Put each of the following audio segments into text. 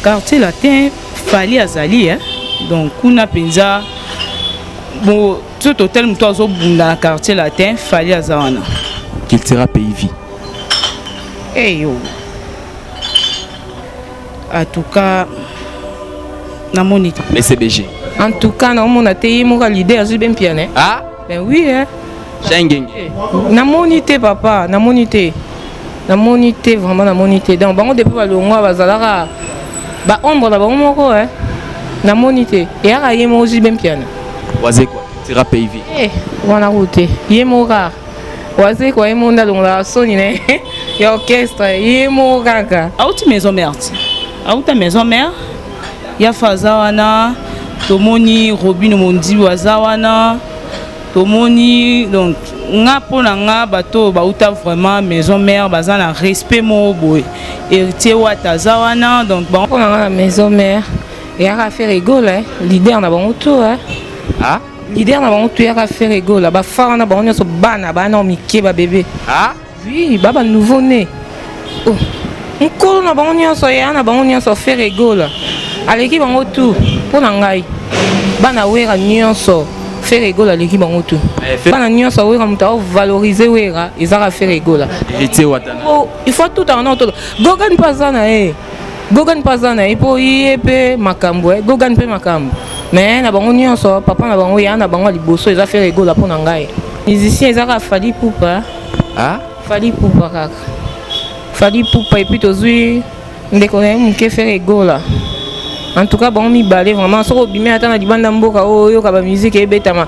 Quartier Latin, Fally azali, hein? Donc kuna mpenza bo so totel moto azobunda na Quartier Latin, Fally aza wana. Cultura Pays Vie. Eyo, en tout cas namoni te. BCBG. En tout cas naomona te, ye moko leader azwi be mpiane. Ah. Ben oui, hein. Shengenge. Namoni te papa, namoni te, namoni te vraiment, namoni te. Donc bango depuis balongwa bazalaka baombre na bango moko, hein. Namoni te, eyaka ye moko zwi be mpiana. Wazekwa, Cultura Pays Vie. Eh, wana ku te, ye moko kaka Wazekwa, ye moko nde alongolaka soni na ye ya orchestre, ye moko kaka. Auti Maison Mère ti auta Maison Mère, Yafa aza wana, tomoni Robino Mondibu aza wana, tomoni. Donc nga, mpo na nga, bato oyo bauta vraiment Maison Mère baza na respect moko boye. Héritier Wata aza wana, donc bango. Mpo na nga, na Maison Mère eyaka Ferre Gola, leader na bango to, eh. Ah. Leader na bango to eyaka Ferre Gola. Bafa wana bango nyonso bana, bana mike, babebe. Ah. Oui, baba nouveau né. Oh. Nkolo na bango nyonso, ya na bango nyonso, Ferre Gola aleki bango tu. Mpo na ngai, bana Wera nyonso, Ferre Gola aleki bango tu. Bana nyonso Wera, moto aovalorize Wera ezaka Ferre Gola. Héritier Watana. Oh, il faut tout en otolo. Gogan mpe aza na ye, Gogan mpe aza na ye, mpo ye mpe makambo, eh. Gogan mpe makambo, mais na bango nyonso, papa na bango, ya na bango ya liboso eza Ferre Gola. Mpo na ngai, musicien eza kaka Fally Ipupa. Ah. Fally Ipupa kaka, Fally Ipupa, et puis tozwi ndeko na ye moke Ferre Gola. En tout cas bango mibale vraiment, soki obimi ata na libanda mboka oyo, oyoka bamusique ebetama,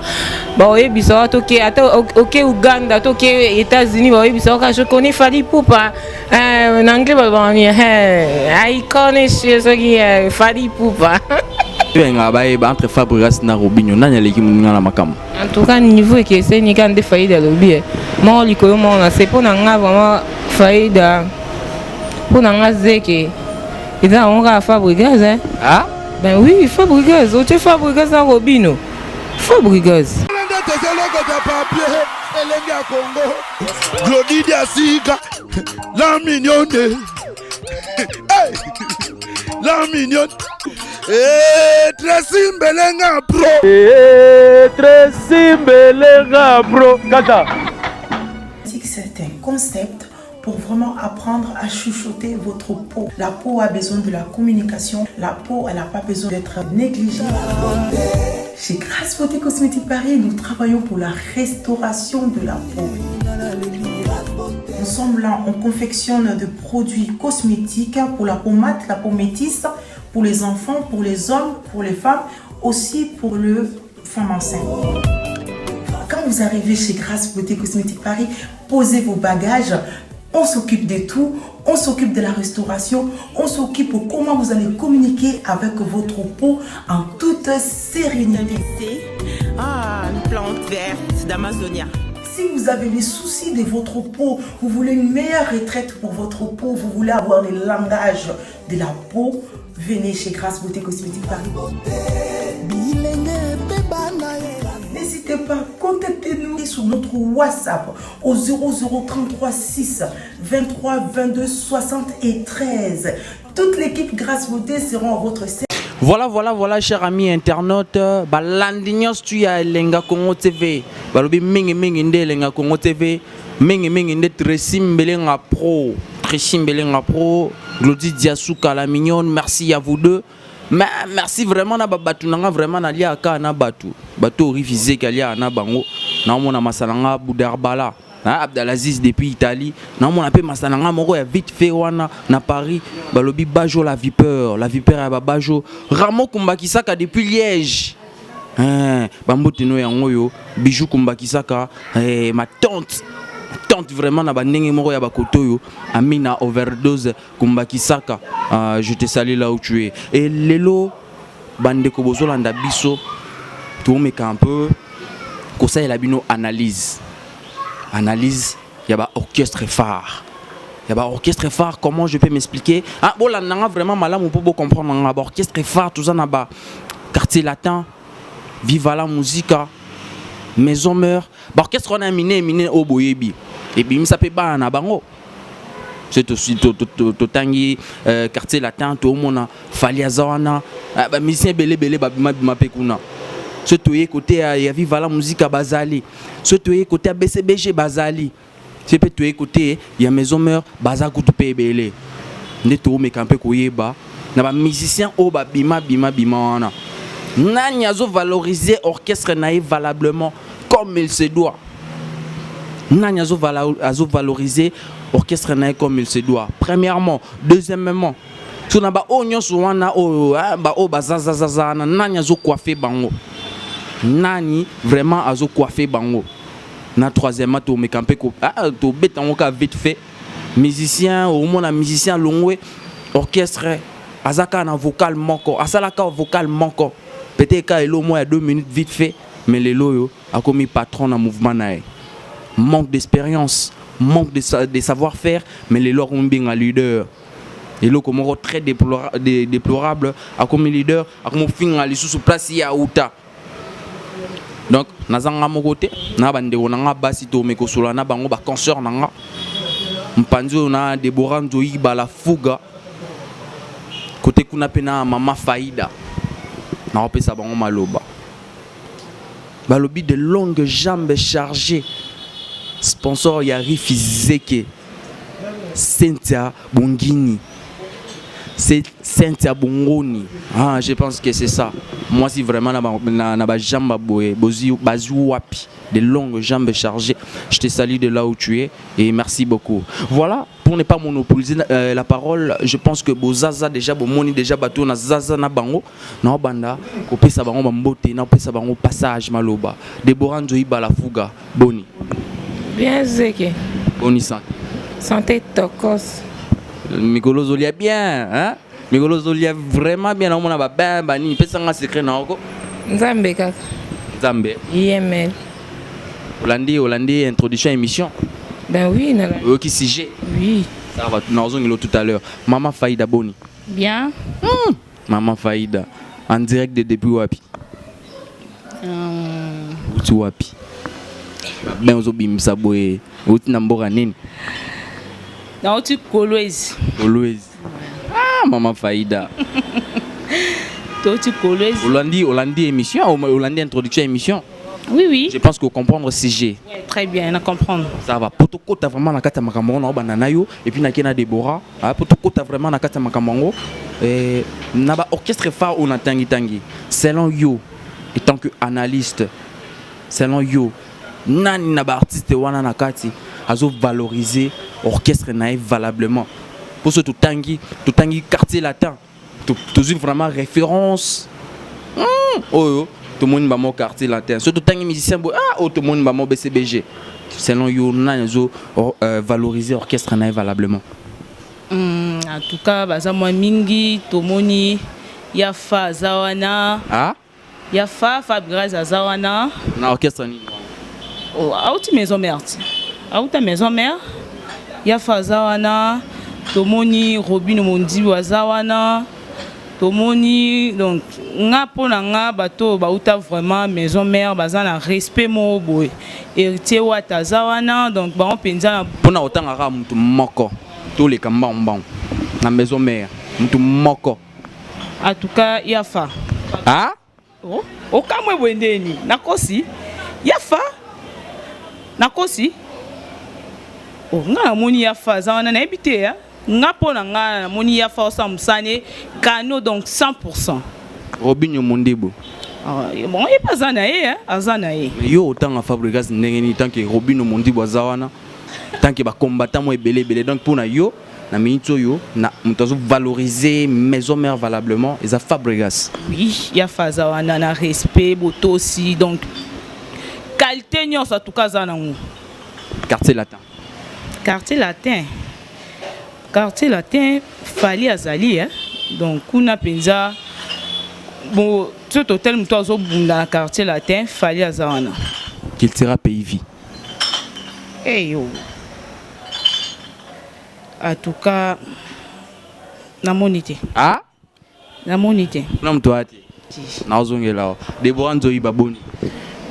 baoyebisa wa toke ata oke Uganda, toke États-Unis, baoyebisa waka: "Je connais Fally Ipupa." Na anglais balobaka nini? "I connais soki Fally Ipupa." Toyengaka bayeba, entre Fabregas na Robinho, nani aleki moninga na makambo? En tout cas niveau ekeseni kaka nde Faida alobi, eh. Moko likolo, moko na se. Mpo na nga vraiment, Faida, mpo na nga zeke eza yango kaka Fabregas, eh? Ah. Ben oui, Fabregas. Otie Fabregas na Robino, Fabregas. Nde tozolokota papier elenge ya Kongo, Glodidi asika la mignonne. Hey! La mignonne. Eh, Tracy Mbelenga pro. Eh, Tracy Mbelenga pro kaka. C'est un concept pour vraiment apprendre à chouchouter votre peau. La peau a besoin de la communication. La peau, elle n'a pas besoin d'être négligée. Chez Grâce Beauté Cosmétique Paris, nous travaillons pour la restauration de la peau. Nous sommes là, on confectionne de produits cosmétiques pour la peau mate, la peau métisse, pour les enfants, pour les hommes, pour les femmes, aussi pour le femmes enceintes. Quand vous arrivez chez Grâce Beauté Cosmétique Paris, posez vos bagages. On s'occupe de tout, on s'occupe de la restauration, on s'occupe de comment vous allez communiquer avec votre peau en toute sérénité. Ah, une plante verte d'Amazonia. Si vous avez les soucis de votre peau, vous voulez une meilleure retraite pour votre peau, vous voulez avoir le langage de la peau, venez chez Grâce Beauté Cosmétique Paris. N'hésitez pas, contactez-nous sur notre WhatsApp au 0033 6 23 22 73. Toute l'équipe Grâce Beauté seront à votre service. Voilà, chers amis internautes, balandi nyonso tu ya Elenga Congo TV. Balobi mingi mingi nde Elenga Congo TV, mingi mingi nde Tracy Mbelenga Pro, Tracy Mbelenga Pro, Glody Diasuka la mignonne, merci à vous deux. Mais merci vraiment na bato nanga, vraiment naliaka na bato. Bato refusé kalia na bango. Na mona masalanga Boudarbala. Abdelaziz depuis Italie, naomona mpe masala nga moko ya vite fait wana na Paris, balobi Bajo la vipeur, la vipeur ya babajo, Ramo Kumbakisaka depuis Liège, hein, bambote no yango oyo, Bijou Kumbakisaka, eh, ma tante, tante vraiment na bandenge moko ya bakoto oyo, Amina Overdose Kumbakisaka, je te salue là où tu es. Et lelo bandeko bozolanda biso, tomeka un peu kosalela bino analyse, analyse ya baorchestre phare, ya baorchestre phare. Comment je peux m'expliquer? Ah, bolanda nga vraiment malamu mpo bocomprendre nga. Baorchestre phare, toza na ba Quartier Latin, Viva la Musica, Maison Mère, baorchestre wana ya minene minene oyo boyebi, ebimisa mpe bana na bango. Soki totangi Quartier Latin, toomona Fally aza wana, bamusicien ebele ebele babimabima mpe kuna. Soki toye côté ya Viva la Musica, bazali. Soki toye côté ya BCBG, bazali. Soki mpe toye côté ya Maison Mère, baza kutu mpe ebele. Nde toomeka mpe koyeba na bamusicien oyo babima bima bima wana, nani azovaloriser orchestre na ye valablement comme il se doit? Nani azovaloriser orchestre na ye comme il se doit, premièrement? Deuxièmement, so na baoyo nyonso wana, oyo baoyo bazazazaza wana, nani azocoiffer bango? Nani vraiment azocoiffer bango? Na troisièmement, tomeka mpe tobeta yango kaka vite fait. Musicien, omona musicien alongwe orchestre, aza kaka na vocal moko, asalaka vocal moko peut-être kaka elo moko ya 2 minutes vite fait, mais lelo oyo akomi patron na mouvement na ye. Manque d'expérience, manque de savoir-faire, mais lelo akomi benga leader. Eloko moko très déplorable. Akomi leader, akomi ofinga lisusu place ye auta. Donc nazanga moko te na bandeko na nga basi, tomeki kosolola na bango, baconsoeur na nga. Mpanzi oyo na Debora Nzoi Balafuga, kote kuna mpe na mama Faida, nakopesa bango maloba. Balobi de longues jambes chargées, sponsor ya Rifi Zeke, Cynthia Bongini, c'est Cynthia Bongoni. Ah, je pense que c'est ça. Moi si vraiment na ba jambes boye bozi bazwi wapi, de longues jambes chargées, je te salue de là où tu es et merci beaucoup. Voilà, pour ne pas monopoliser la parole, je pense que bozaza déjà, bomoni déjà bato na zaza na bango, na banda kopesa bango bambote, na kopesa bango passage maloba. Deborah Nzoyi Balafuga, boni? Bien, Zeke. Boni santé? Santé tokos. Mikolo ozolia bien, hein? Mikolo ozolia vraiment bien, naomona babin banini. Pesanga secret na oko. Nzambe kaka. Nzambe. IML. Olandi introduction émission? Ben oui, nala. Oyoki sujet? Oui. Ça va, nazongelo tout à l'heure. Mama Faida, boni? Bien. Mama Faida, en direct de depuis wapi? Uti wapi? Ben ozobimisa boye, uti na mboka nini? Nauti Kolwezi. Kolwezi. Ah, mama Faida. Touti Kolwezi. Olandi émission, olandi introduction émission? Oui. Je pense que comprendre sujet. Ouais, très bien, na comprendre. Ça va. Po tokota vraiment na kati ya makambo ngo, na obanda na yo et puis nake na Deborah. Ah, po tokota vraiment na kati ya makambo ngo. Eh, na ba orchestre phare oyo na tangi tangi. Selon yo, en tant que analyste, selon yo, nani na ba artiste wana na kati azo valoriser orchestre na ye valablement? Pour ce totangi Quartier Latin, tozwi vraiment référence oyo tomoni bamo Quartier Latin. So totangi musicien boye, ah, oyo tomoni bamo BCBG. Selon yo, nani azo valoriser orchestre na ye valablement? En tout cas, baza mwa mingi. Tomoni ya fa aza wana. Ah? Ya fa Fabregas aza wana. Na orchestre nini? Oh, auti Maison Mère ti, auta Maison Mère. Ya fa aza wana, tomoni Robino Mondibu aza wana, tomoni. Donc nga, mpo na nga, bato oyo bauta vraiment Maison Mère baza na respect moko boye. Héritier Wata aza wana, donc bango mpenza na Mpona kotanga kaka motu moko, toleka mbangu mbangu, na Maison Mère, motu moko. En tout cas, ya fa. Ah? Oh, okamwe boye ndeni? Nakosi? Ya fa, nakosi? Oh, nga namoni ya fa aza wana, nayebi te ya nga. Mpo na nga, namoni ya fa osala mosane kano, donc 100. Robinio Mondibo? Ah, bon, ye mpe aza na ye, aza na ye. Mais yo otanga Fabregas ndenge nini tant que Robino Mondibo aza wana, tant que bacombattant mo ebele ebele? Donc mpona yo, na minute oyo, na moto azovaloriser Maison Mère valablement eza Fabregas? Oui, ya fa aza wana na respect, botosi, donc qualité nyonso, en tout cas aza nango. Quartier Latin? Quartier Latin, Quartier Latin, Fally azali, eh? Donc kuna mpenza, bon, so totali moto azobunda na Quartier Latin, Fally aza wana. Cultura Pays Vie? Eyo, en tout cas namoni te. Ah? Namoni te. Kuna moto aya te, nazongela awa. Debora Nzoyi, baboni?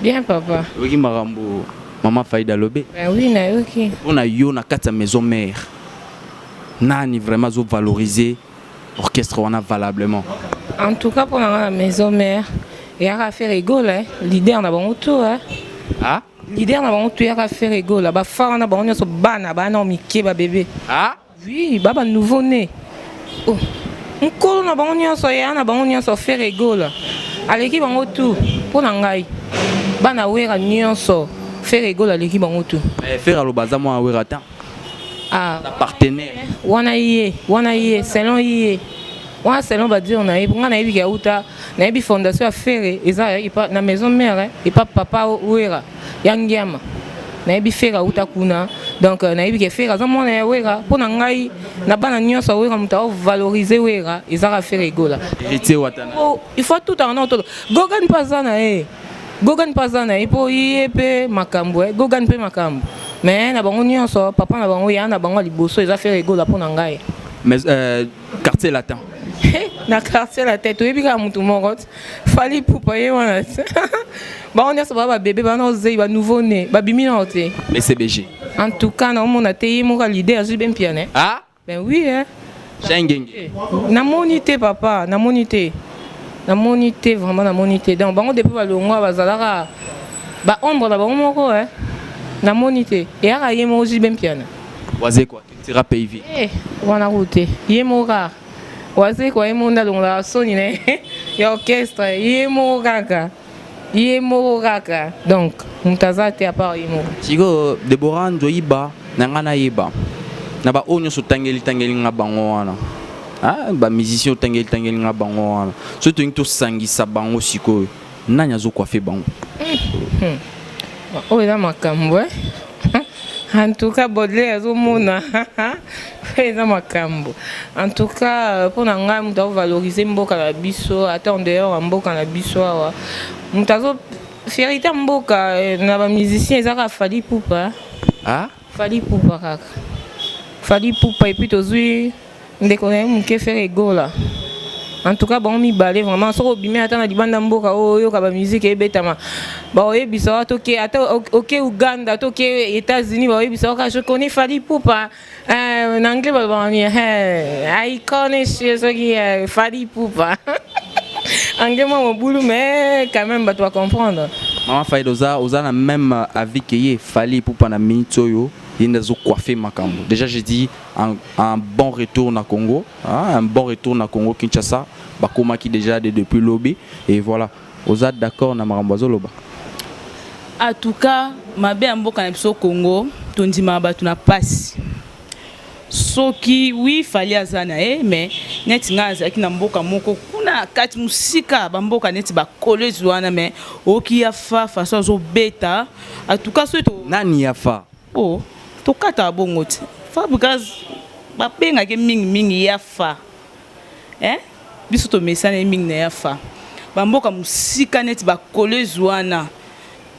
Bien, papa. Oyoki makambo mama Faida alobi? Ben oui, nayoki. Mpona yo, na kati ya Maison Mère, Nani vraiment azo valoriser orchestre wana valablement? En tout cas pona nga na maison mère eyaka Ferre Gola leader na bango tout hein. Ah? Leader na bango tout eyaka Ferre Gola ba fa wana bango nyonso bana bana mike ba bébé. Ah? Oui, ba ba nouveau né. Oh. Nkolo na bango nyonso ya na bango nyonso Ferre Gola. Aleki bango tout pona ngai. Bana wera nyonso Ferre Gola aleki bango tout. Mais Ferre aloba aza mwana wera ta. Ah. Na partenaire. Wana ye, wana ye, selon ye. Wana selon ba dire na ye, nga nayebi ke auta, nayebi fondation ya Ferre eza epa na maison mère, epa papa Wera ya Ngiama. Nayebi Ferre auta kuna. Donc nayebi ke Ferre aza mwana ya Wera, pona ngai na bana nyonso ya Wera moto ao valoriser Wera ezaka Ferre Gola. Héritier Watanabe. Oh, il faut tout en auto. Gogan mpe aza na ye. Gogan mpe aza na ye mpo ye mpe makambo eh. Gogan mpe makambo. Mais na bango nyonso papa na bango ya na bango ya liboso eza Ferre Gola mpo na ngai. Mais quartier latin. Na quartier latin toyebi kaka mutu moko Fally Ipupa ye wana. Bango nyonso ba ba bébé ba na ozei ba nouveau né ba bimi na te. BCBG. En tout cas na omona te ye moko leader azui ben piane. Ah? Ben oui hein. Chengenge. Namoni te papa, namoni te. Namoni te vraiment namoni te. Donc bango depuis balongwa bazalaka ba ombre na bango moko hein. Namoni te. Eyaka ye moko JB Mpiana. Wazekwa cultura pays vie. Eh wana route. Ye moko kaka. Wazekwa ye moko nde alongolaka soni na ye ya orchestre. Ye moko kaka. Ye moko kaka. Donc moto aza te à part ye moko. Sikoyo Deborah Nzoyiba na nga nayeba na ba oyo nyonso otangeli tangeli nga bango wana ah, ba musiciens otangeli tangeli nga bango wana soki tolingi tosangisa bango sikoyo nani azo coiffer bango? Oyo eza makambo eh? En tout cas Baudelaire azomona oyo eza makambo. En tout cas mpo na ngai moto azo valoriser mboka na biso ata en dehors ya mboka na biso awa moto azo fierité ya mboka na ba musiciens eza kaka Fally Ipupa. Ah? Fally Ipupa kaka. Fally Ipupa et puis tozui ndeko na ye moke Ferre Gola. En tout cas bango mibale vraiment soki obimi ata na libanda mboka oyo oyoka ba musique ebetama baoyebisa wa toke ata oke Uganda toke États-Unis baoyebisa wa je connais Fally Ipupa na anglais balobaka nini I connais soki Fally Ipupa anglais mwa mobulu mais quand même bato ba comprendre. Maman Faïda oza oza na même avis que ye Fally Ipupa na minute oyo ye nde azo coiffer makambo. Déjà j'ai dit un, un bon retour na Congo, hein, un bon retour na Congo Kinshasa, bakomaki déjà de depuis lobi et voilà. Oza d'accord na makambo azoloba? En tout cas, mabe ya mboka na biso Congo, tondimaka bato na pasi. Soki oui Fally aza na ye mais neti ngai azalaki na mboka moko kuna kati mosika ba mboka neti ba Kolwezi wana mais oyoki ya fa façon azobeta en tout cas soki to Nani ya fa? Oh tokataka bongo te Fabregas babengaki mingi mingi ya fa hein biso tomesana ye mingi na ya fa ba mboka mosika neti ba Kolwezi wana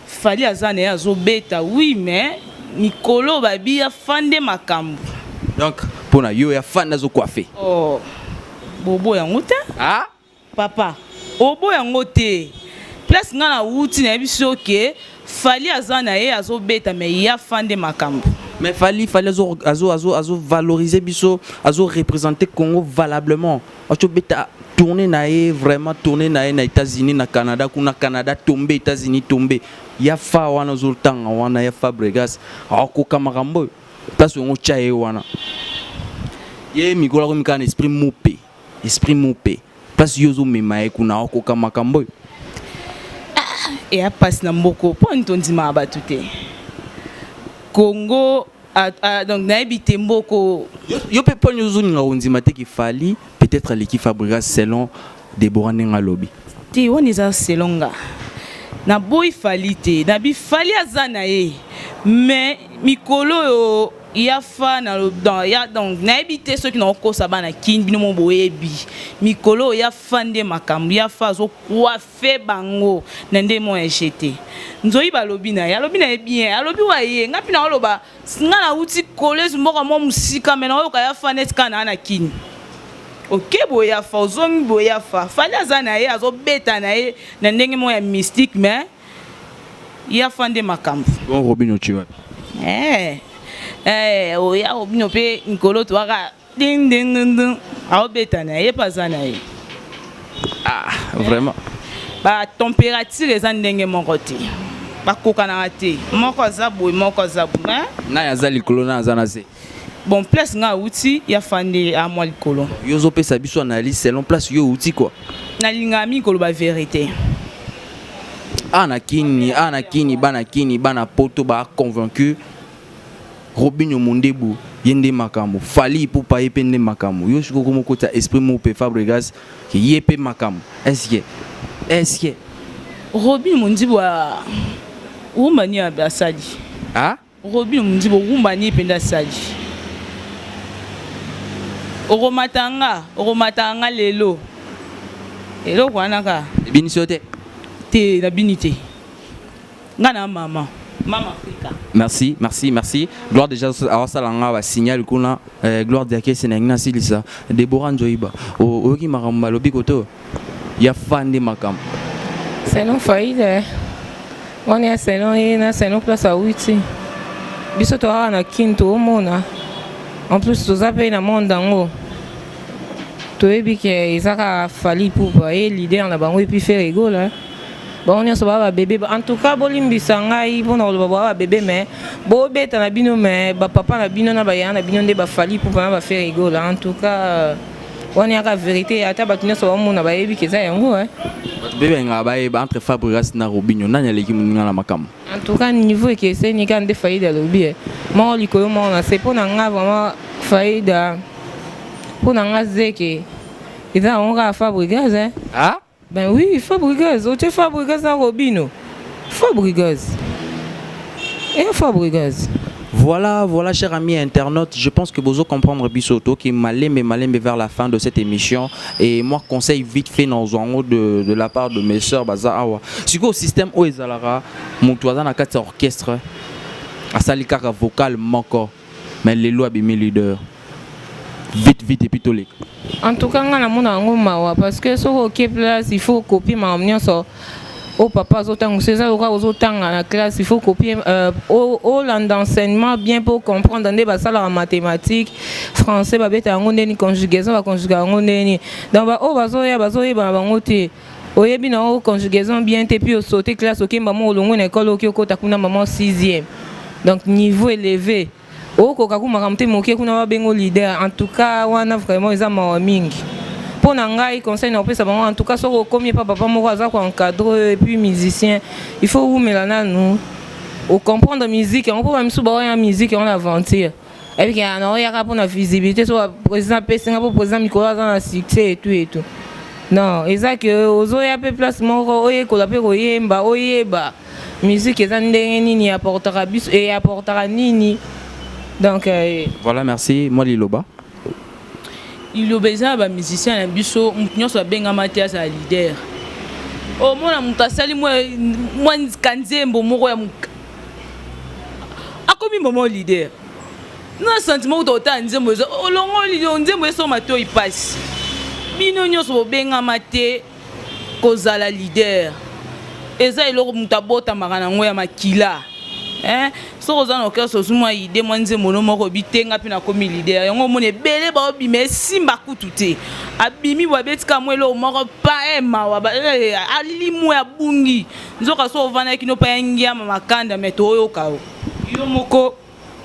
Fally aza na ye azobeta oui mais mikolo babi ya fa nde makambo. Donc pona yo ya fa nde azo coiffer. Oh bobo yango te. Ah papa obo yango te. Place nga na wuti na yebi so ke Fally aza na ye azobeta mais ya fa nde makambo. Mais Fally, Fally azo azo azo azo valoriser biso, azo représenter Congo valablement. Azo beta tourner na ye vraiment tourner na ye na États-Unis na Canada kuna Canada tombé États-Unis tombé. Ya fa wana zo tanga wana ya Fabregas akoka makambo place ngo tcha ye wana. Ye mikolo ko mikana esprit mupe, esprit mupe. Place yo zo mema ye kuna akoka makambo. Ah, eya pasi na mboko po ntondima bato te. Congo a, a, donc nayebi te mboko yo pe poni ozolinga kondima te ke Fally peut-être aleki Fabregas selon Deborah ndenge alobi. Te wana eza selon nga. Naboyi Fally te, nabi Fally aza na ye mais mikolo oyo ya fa na donc ya donc nayebi te soki nakokosa bana kin bino mo boyebi mikolo oyo ya fa nde makambo ya fa azo coiffer bango na nde mo ya jete nzoyi balobi na ye alobi na ye bien alobi wa ye nga mpe naoloba nga nauti collège mboka mwa mosika me naoyoka ya fa neti kaka naa na kini oke boye ya fa ozongi boye ya fa Fally aza na ye azobeta na ye na ndenge moko ya mystique mais ya fa nde makambo. Bon Robinho tu wapi? Eh eh oya Robinho pe mikolo toaka. Ding ding ding ding. Aobeta na ye mpe aza na ye. Ah, vraiment. Ba température eza ndenge moko te. Bakokanaka te. Moko aza boye, moko aza boye. Mais Nani aza likolo, nani aza na se? Bon, place nga awuti ya fande a mwa likolo. Yo ozopesa biso analyse selon place yo outi quoi. Nalingaka mingi koloba vérité. A na kini, a na kini, bana kini, bana poto ba convaincu Robinho Mundebu ye nde makambo, Fally Ipupa ye pe nde makambo. Yo sikoyo okomi okotisa esprit mupe Fabregas ke ye pe makambo. Est-ce que est-ce que Robinho Mundibu a rumba nini asali? Ah? Robinho Mundibu rumba nini mpenza asali? Okomata nga, okomata nga lelo. Eloko wana kaka. Ebinisi yo te? Te, nabini te. Nga na mama. Mama Afrika. Merci, merci, merci. Gloire déjà awasala nga ba signal kuna eh, gloire diakese na ngina silisa Deborah Nzoiba. Oyoki makambo balobi koto ya fande makambo. Selon Faïda, wana ya selon ye na selon place awuti. Biso toyaka na kin toomona. En plus toza mpe na monde yango. Toyebi ke eza kaka Fally Ipupa ye leader na bango et puis Ferre Gola. Bango nyonso ba ba bebe en tout cas bolimbisa ngai mpona koloba ba ba bebe mais bobeta na bino mais ba papa na bino na ba yaya na bino nde ba Fally Ipupa na ba Ferre Gola en tout cas wana yaka vérité ata bato nyonso bamona bayebi ke eza yango hein. Bato mpe balingaka bayeba entre Fabregas na Robinho nani aleki moninga na makambo. En tout cas niveau ekeseni kaka nde Faida alobi eh. Moko likolo moko na se mpo na nga vraiment Faida mpo na nga zeke eza yango kaka Fabregas hein. Ah? Ben oui, Fabregas, otie Fabregas na Robino. Fabregas. Et Fabregas. Voilà, voilà, chers amis internautes, je pense que vous comprendre bisoto qui malembe malembe vers la fin de cette émission et moi conseil vite fait dans un de la part de mes sœurs baza awa. Siko système o ezalara mutu aza na kati orchestre asali kaka vocal moko mais lelo abimi leader. Vite vite et puis toleka. En tout cas nga namona yango mawa parce que soki oke place il faut copier makambo nyonso oyo papa azotangisa eza lokola ozotanga na classe il faut copier olanda enseignement bien pour comprendre nde basalaka mathématique français babeta yango ndeni conjugaison baconjuga yango ndeni donc baoyo bazoya bazoyeba na bango te oyebi na yo conjugaison bien te puis osote classe okemba mo olongwe na école oki okota kuna mama 6e donc niveau élevé okoka ku makambo te moke kuna babengo leader en tout cas wana vraiment eza mawa mingi mpo na ngai conseil na kopesa bango en tout cas soki okomi epa papa moko aza koencadre et puis musicien il faut wumela nanu ocomprendre musique yango mpo bamisusu baoya musique yango na aventure ebiki na oyaka mpona visibilité so président apesi nga mpo président mikolo aza na succès et tout et tout non eza ke ozoya mpe place moko oyekola mpe koyemba oyeba musique eza ndenge nini apportaka biso e apportaka nini donc Voilà, merci. Moi liloba. Liloba eza na bamusicien na biso motu nyonso abengama te azala leader omona moto asali mwa kanzembo moko ya akomi momo leader na sentiment kuta otala nzembo eza olongoli nzembo esoma to ipasi bino nyonso bobengama te kozala leader eza eloko moto abotamaka nango ya makila eh? Soki oza na orchestre ozwi mwa idée mwa nzembo no moko bitenga mpe nakomi leader yango omoni ebele baobima esimba kutu te abimi bo abeti kaka mwa eloko moko pa e mawa alimwe abungi nzoka so ovandaki no pa ya ngiama makanda me toyoka yo yo moko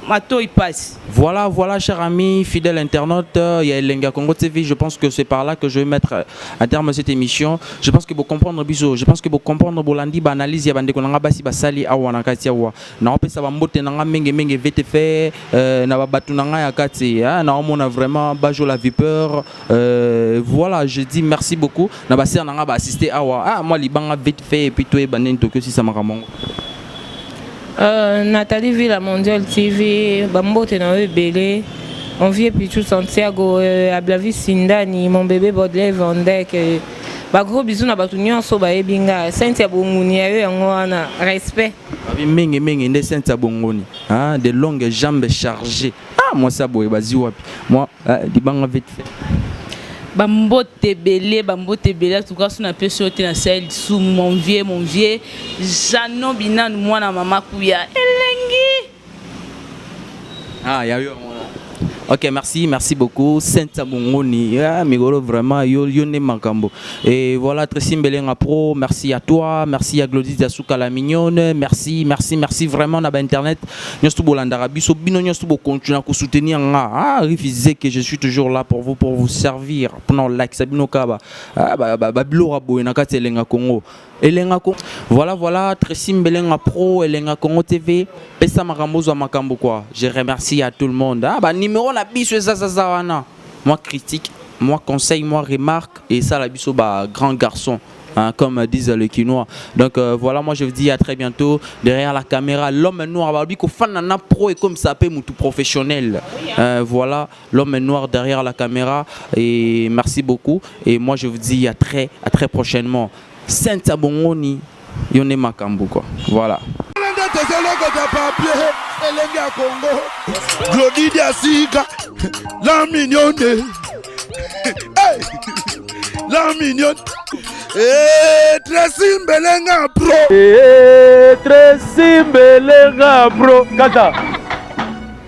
matoi pasi. Voilà, voilà, chers amis, fidèles internautes, il y a Elenga Congo TV, je pense que c'est par là que je vais mettre à terme cette émission. Je pense que vous comprenez biso, je pense que vous comprenez bolandi ba analyse ya bandeko nanga basi basali awa na kati awa. Na opesa ba mbote nanga menge menge vite fait na ba batu nanga ya kati, hein, na omona vraiment bajo la vipeur. Voilà, je dis merci beaucoup. Na ba sœur nanga ba assister awa. Ah, moi libanga vite fait et puis toi banden Tokyo si ça makamongo. Nathalie Villa Mondial TV, bambote na yo ebele. Mon vieux Pichou Santiago, Ablavi Sindani, mon bébé Baudelaire Vandek. Ba gros bisous na bato nyonso bayebi nga. Cynthia Bonguni ya yo yango wana. Respect. Babi mingi mingi nde Cynthia Bonguni, hein, de longues jambes chargées. Ah, moi ça boye bazi wapi. Moi libanga vite fait. Bambote ebele, bambote ebele, en tout cas, sous napesi yo te na sel sous mon vieux, mon vieux Jeannot Binanu mwana mama kuya elengi. Ah, ya yo. Ok, merci, merci beaucoup. Saint Bongoni, ah, Migolo, vraiment, yo, yo ne makambo. Et voilà, Tracy Mbelenga Pro, merci à toi, merci à Glody Diasuka la mignonne, merci, merci, merci vraiment na ba internet. Nyonso bolandaka biso, bino nyonso bo continuer à soutenir nga. Ah, refusez que je suis toujours là pour vous, pour vous servir. Pour like sabino kaba. Ah, ba ba ba bilora boye na kati Elenga Congo. Elenga Congo. Voilà, voilà, Tracy Mbelenga Pro, Elenga Congo TV. Pesa makambo zwa makambo quoi. Je remercie à tout le monde. Ah, ba numéro na biso eza za wana. Moi critique, moi conseil, moi remarque et ça la biso ba grand garçon. Hein, comme disent les Kinois. Donc voilà, moi je vous dis à très bientôt. Derrière la caméra, l'homme noir, bah, lui, qu'on pro et comme ça, tout professionnel. Voilà, l'homme noir derrière la caméra. Et merci beaucoup. Et moi je vous dis à très prochainement. Saint Bongoni, Yone Makambu, quoi. Voilà. Tozolokota papier elenge ya Congo Glodi Diasika la mignonne, hey! La mignonne. Hey, Tracy Mbelenga Pro. Hey, Tracy Mbelenga Pro kata.